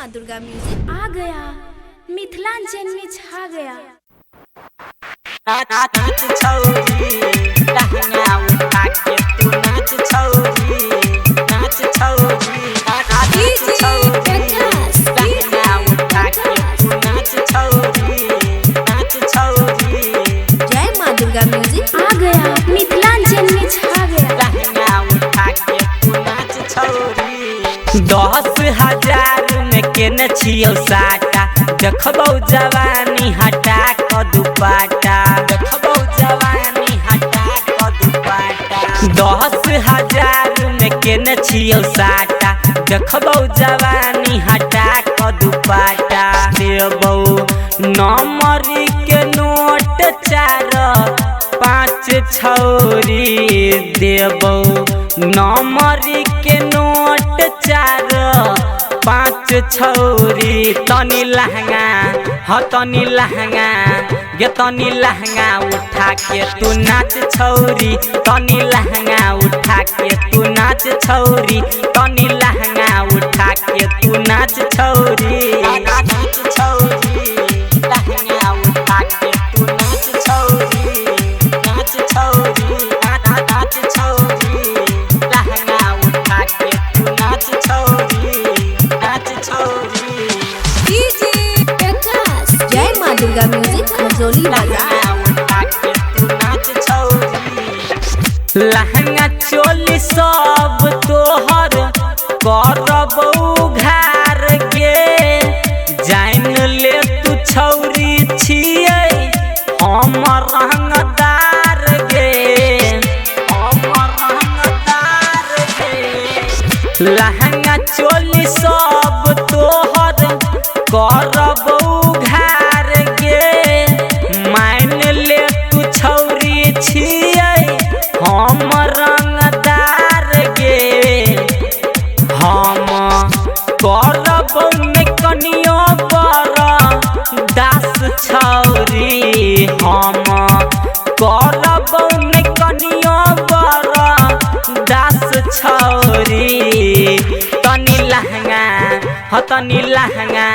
माँ दुर्गा म्यूजिक आ गया, मिथिलांचल में छा गया। नाच छौरी लहंगा उठा के तू नाच छौरी, नाच छौरी, नाच छौरी लहंगा उठा के तू नाच छौरी, नाच छौरी। जय माँ दुर्गा म्यूजिक आ गया, मिथिलांचल में छा गया। लहंगा उठा के तू नाच छौरी। 10,000 में केने छियौ साटा, देखबौ जवानी हटा क दुपाटा, देखबौ जवानी हटा क दुपाटा। 10,000 में केने छियौ साटा, देखबौ जवानी हटा क दुपाटा। देबौ नमरी के नोट 4-5 छौरी, देबौ नमरी के नोट 4-5 छौरी। तनी लहंगा ह तनी लहंगा गे तनी लहंगा उठा के तू नाच छौरी, तनी लहंगा उठा के तू नाच छौरी, तनी लहंगा उठा के तू नाच छौरी, नाच छौरी लहंगा उठा के तू नाच छौरी, नाच छौरी, नाच छौरी लहंगा उठा के तू नाच छौरी, नाच छौरी। जय माँ दुर्गा म्यूजिक खजौली बाजार। लहंगा चोली सब तोहर करबौ घार के, जान ले तू छौरी छियै हम रंगदार गे, हम रंगदार गे। लहंगा चोली सब तोहर करबौ घार गे, मान ले तू छौरी छियै हम रंगदार गे। हम करबौ ने कनियो पर दास छौरी, हम करबौ ने कनियो पर दास छौरी। तनी लहंगा ह तनी लहंगा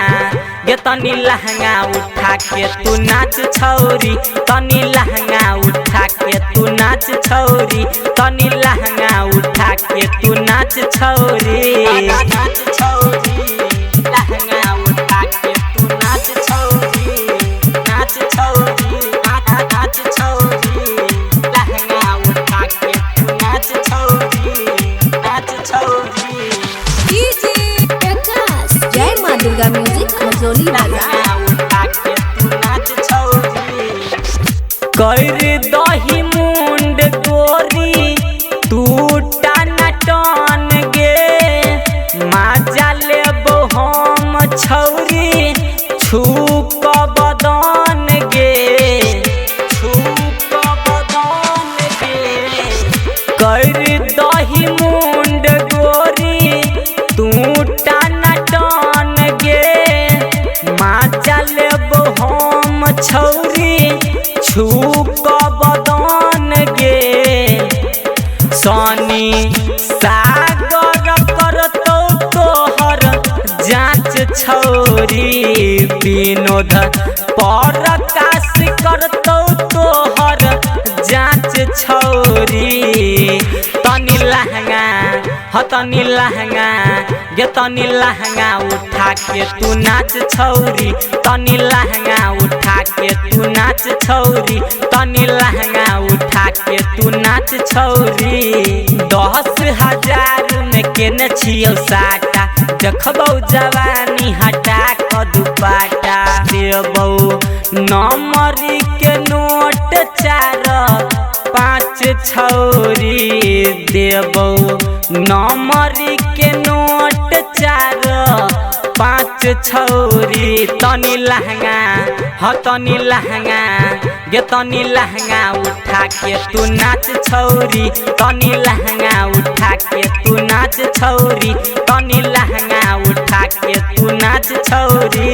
गे तनी लहंगा उठा के तू नाच छौरी, तनी लहंगा उठा के तू नाच छौरी, तनी लहंगा उठा के तू नाच छौरी, नाच छौरी लहंगा उठा के तू नाच छौरी, नाच छौरी, नाच छौरी लहंगा उठा के तू नाच छौरी, नाच छौरी। जय माँ दुर्गा म्यूजिक खजौली बाजार। कर दही मुंड गोरी तू टाना टान गे, माजा लेबो हम छौरी छू क बदन गे, छू क बदन गे। कर दही मुंड गोरी तू टाना टान गे, माजा लेबो हम छौरी छू क बदन गे। सनी सागर करतौ तोहर जाँच छौरी, विनोद परकाश करतौ तोहर जाँच छौरी। तनी लहंगा ह तनी लहंगा गे तनी लहंगा उठा के तू नाच छौरी, तनी लहंगा उठा के तू नाच छौरी, तनी लहंगा उठा के तू नाच छौरी। 10,000 में केने छियौ साटा, देखबौ जवानी हटा क दुपाटा। देबौ नमरी के नोट 4-5 छौरी, देबौ नमरी के नोट 4-5 छौरी। तनी लहंगा ह तनी लहंगा गे तनी लहंगा उठा के तू नाच छौरी, तनी लहंगा उठा के तू नाच छौरी, तनी लहंगा उठा के तू नाच छौरी।